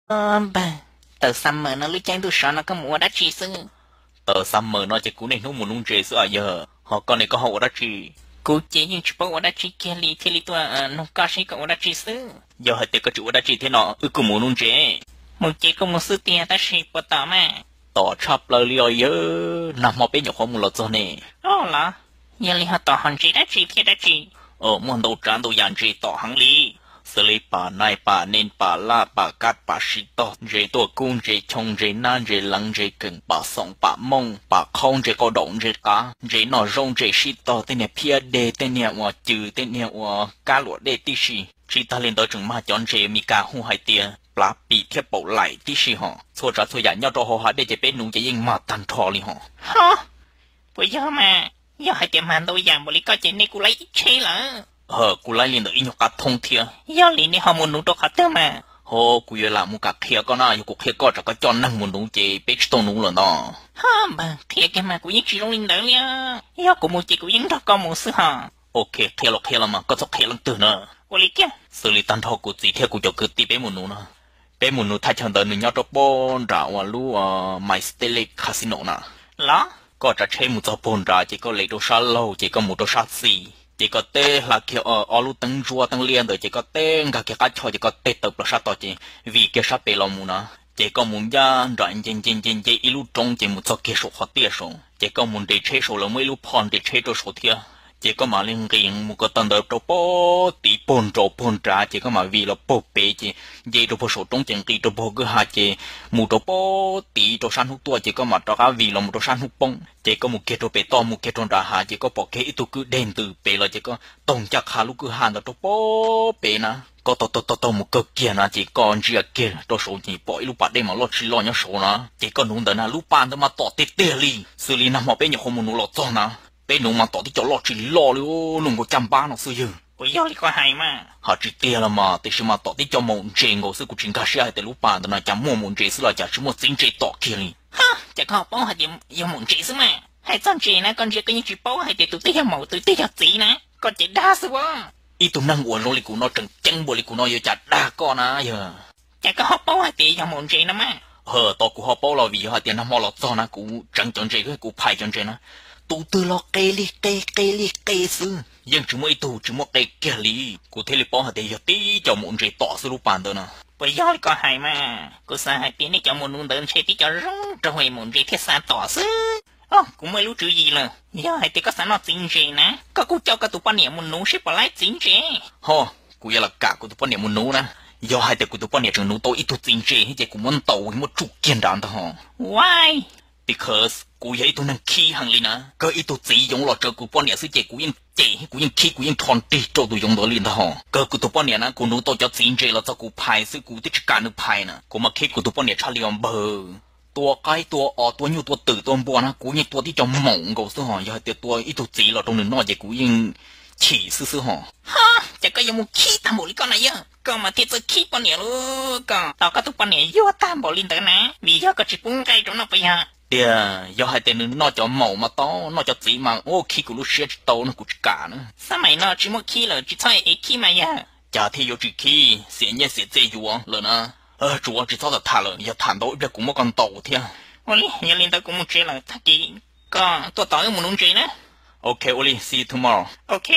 Npawg, tawm summer no lub caij ntuj sov no koj mus ua dab tsi xwb? Tawm summer no ces kuv niaj hnub mus nuv ntses xwb yawg, ho koj ne koj ho ua dab tsi? Kuv ces yeej tsis paub ua dab tsi kiag li thiaj li tuaj nug koj seb koj ua dab tsi xwb. Yog hais tias koj tsis ua dab tsi thiab no wb kuj mus nuv ntses. Mus ces kuj mus xwb tiag tab sis puas tom mas? Tom tshaj plaws li os yawg, nag hmo peb nyuam qhuav mus los txog ne. Los, yog li ho tom ho ntses dab tsi thiab dab tsi? Muaj ntau tsav ntau yam ntses tom heev li, xws li pam nais pam nees pam laj pam kab pam sib tog, ntses tuaj kub ntses choo ntses nab ntses leev ntses keem pam xoom pam mooj pam qhaub ntses qau daum ntses qav ntses noj zaub ntses sib tog tej niag phiab deg tej niag uas cws tej niag uas kab luam dej tib si. Tsis tag li ntawd tseem mag cov ntses Meskas hu hais tias plav pim thiab paum laim tib si hos. Txhua tsav txhua yam nyob rau hauv hav dej ces peb nuv ces yeej mag tag nrho li hos. Ho, puas yog mas? Yog hais tias mag ntau yam npaum li koj ces nej kuj laib ib tsheb lawm. Kuj laib li ntawm ib nyuag qab thoob thiab. Yog li nej ho mus nuv rau qhov twg mas? Ho, kuv yuav lam mus kam qhia koj na, yog kuv qhia koj tsam koj coj neeg mus nuv ces peb tsis tau nuv lawm ntag. Ho npawg, qhia kiag mas kuv yeej tsis zoo li ntawd li. Yog kuv mus ces kuv yeej nrog koj mus xwb hos. Ok, qhia los qhia los mas koj txhob qhia leej twg na. Ua li kiag. Xws li tag nrho kuv txiv thiab kuv cov kwv tij peb mus nuv no, peb mus nuv thaj chaw ntawd nws nyob rau pem nram uas lub My State Lake Casino na. Los, koj tsav tsheb mus txog puag nrad ces koj les rau sab laug ces koj mus rau sab xis ces koj teb hla kiag ob lub teeb ntsuab teeb liab ntawd ces koj teb nkag kiag qab choj ces koj teb tawm plaws sab tod ces vij kiag sab pem los mus na. Ces koj mus ncaj nram nce nce nce nce ib lub roob ces mus txog kiag saum qhov tiaj saud ces koj mus nres tsheb saud, lawv muaj ib lub phoj nres tsheb rau saud thiab. Ces koj mam li nqis mus ko taw ntawd rau pem tid puag nraud puag nrad ces koj mam vij los puag pem ces nce rau puag saum roob ces nqis rau puag kwj ha ces mus rau pem tid rau sab hnub tuaj ces koj mam rov qab vij los mus rau sab hnub poob ces koj mus kiag rau pem toj mus kiag rau nram hav ces koj pom kiag ib tug kwj deg ntws pem los ces koj taug ncaj qha lub kwj ha ntawd rau pem na. Koj taug taug taug taug mus kawg kiag na ces koj ntsia kiag rau saud ces pom ib lub pas dej mas loj tsis loj nyob saud na. Ces koj nuv ntawd na, lub pas ntawd mas tom tiag tiag li, xws li nag hmo peb nyuam qhuav mus nuv los txog na. Peb nuv mas tom tib co loj tsis loj li, luaj nkaus caj npab no xwb yawg. Puas yog li koj hais mas? Hais tsis tiag los mas, tiam sis mas tom tib co maum ntses nkaus xwb, kuv tsis nkag siab hais tias lub pas ntawd no cas muaj maum ntses xwb los cas tsis muaj txiv ntses tom kiag li. Ha, cas koj ho paub hais tias yog maum ntses xwb mas? Hais txog ntses na koj ntsia koj yeej tsis paub hais tias tus twg yog maum tus twg yog txiv na, koj ces dag xwb as. Ib tug neeg uas zoo li kuv no, tseem ceeb npaum li kuv no yuav cas dag koj na yawg. Cas koj ho paub hais tias yog maum ntses no mas? Hos, tos kuv ho paub los vim yog hais tias nag hmo los txog na kuv tseev cov ntses, kuv phais cov ntses na, tus twg los qe li qe qe li qe xwb, yeej tsis muaj ib tug tsis muaj qe kiag li. Kuv thiaj li paub hais tias yog tib co maum ntses tom xwb lub pas ntawd na. Puas yog li koj hais mas? Kuv xav hais tias nej cov mus nuv ntawd ntshe tib co zoo rau maum ntses thiaj xa tom xwb. Kuv muaj ib lub tswv yim lawm, yog hais tias koj xav noj txiv ntses na, koj kuj coj koj tus poj niam mus nuv seb puas laib txiv ntses. Ho, kuv yuav los kam kuv tus poj niam mus nuv na. Yog hais tias kuv tus poj niam tseem nuv tau ib tug txiv ntses ces kuv muab ntaus muab tsuj kiag nrad ntag hos. Why? Because kuv yog ib tug neeg khib heev li na, kawg ib tug txiv yoov los tsawv kuv poj niam xwb ces kuv yeej cem, kuv yeej khib, kuv yeej rho nrig rau tus yoov ntawd li ntag hos. Kawg kuv tus poj niam na, kuv nuv tau cov txiv ntses los txog kuv phais xwb, kuv twb tsis kam nws phais na, kuv mas khib kuv tus poj niam tshaj li os npawg. Tua qaib tua os tua nyuj tua twm tua npua na kuv yeej tua tib co maum nkaus xwb hos, yog hais tias tua ib tug txiv los rau nws noj ces kuv yeej chim xwb xwb hos. Ho, cas koj yuav mus khib tag npaum li koj na yawg, koj mas thiaj txawj khib poj niam lauj, koj tos koj tus poj niam yuag tag npaum li ntawd na vim yog koj tsis pub nqaij rau noj puas yog? Tias yog hais tias nws noj cov maum mas tau, noj cov txiv mas ua khib kuv lub siab tsis tau no kuv tsis kam na. Xab maim no tsis muaj khib lawm tsis txhob ev khib mas yawg. Cas thiaj yuav tsis khib, xiam nyiaj xiam txiaj yuav lawm na. Tsuav tsis txhob tham tham lawm, yog tham ntau ib pliag kuv muab koj ntaus thiab. Ua li, yog li ntawd kuv mus tsev lawm, tag kis koj tuaj tos wb mus nuv ntses na. Ok, ua li, see you tomorrow. Ok,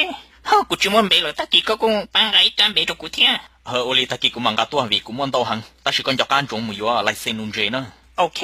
ho kuv tsis muaj npe lawm, tag kis koj kuj pab nqa ib rab npe rau kuv thiab. Ua li, tag kis kuv mam nqa tuaj vim kuv muaj ntau heev, tab sis koj nco qab ntsoov mus yuav license nuv ntses na. Ok.